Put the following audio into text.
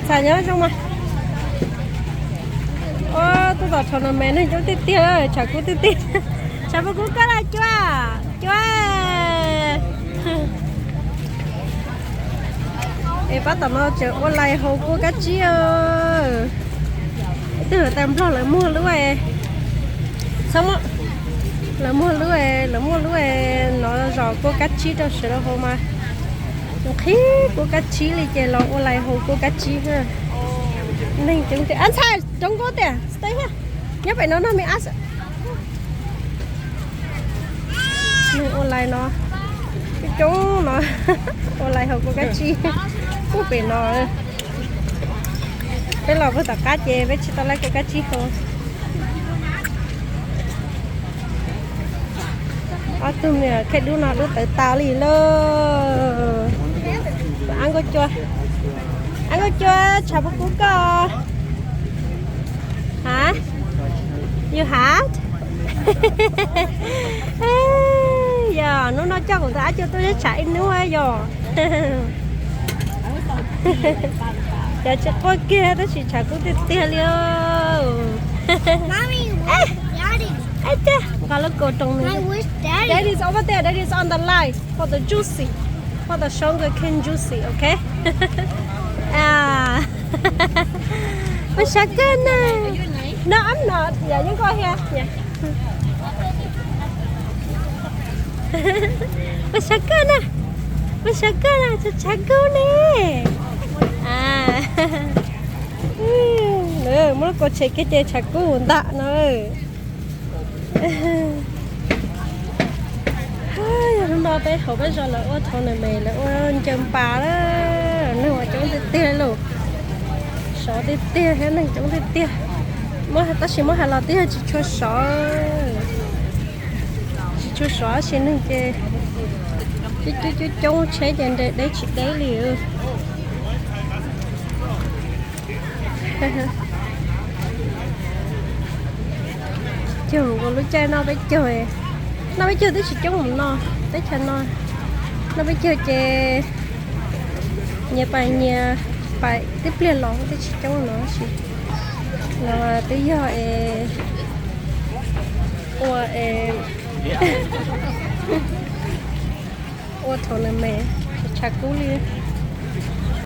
Txhais nyob zoo mas. Ua, tuaj tom Thoob Nas Mes neeg coob tiag tiag, tshav kub tiag tiag. Tshav pob kub koj los cuab, cuab. Es pab tom no tseem ua lais haus kua kab tsib. Twb hais tias Nplog lawv muag lub, txhob muab, lawv muag lub, lawv muaj lub no zos kua kab tsib rau sawv daws haus mas. Nqhis kua kab tsib li ces los ua lais haus kua kab tsib. Neeg coob tiag, ntxhais, rov nkuaj tiag, stay here. Nyob pem no no me ab. Neeg ua lais no coob coob no, ua lais haus kua kab tsib puag pem no. Peb los puag tom qab ces peb tsis tau laij kua kab tsib haus. Ob tug me kheej dub no dub tawv tas li lauj. Ab Nkauj Cua, Ab Nkauj Cua, tshav pob kub koj. Hab, you hab? Yog hnub no coj kuv tus Ab Cua tuaj sab tshav ib hnub yog. Cov tsis quaj kiag tab sis tshav kub tiag tiag li. Ab, qhov lub kaus roos nws. That is over there, that is on the line for the juicy, for the sugar cane juicy, okay? Ua sab kawg na. No, I'm not. Yeah, you go here. Yeah. Ua sab kawg na. Ua sab kawg na, tshav kub ne. Muab lub kaus tshem kiag ces tshav kub ntam no. Yog hnub no peb hauv peb zos lawv ua Thoob Nas Mes lawv ua ncaws npas lawm, neeg ua coob tiag tiag lauj. Sov tiag tiag thiab neeg coob tiag tiag. Tab sis muab hais los twb yog tsis tshua sov, tsis tshua sov tab sis neeg ces coob coob coob, tsheb ces nres deb tsis deb li. Caug ua lub caij noj peb caug, noj peb caug twb tsis coob mus no, teb chaws no noj peb caug ces nyias pais nyias pais, tib pliag los twb tsis coob no tab sis los twb yog es ua es ua Thoob Nas Mes, tshav kub li.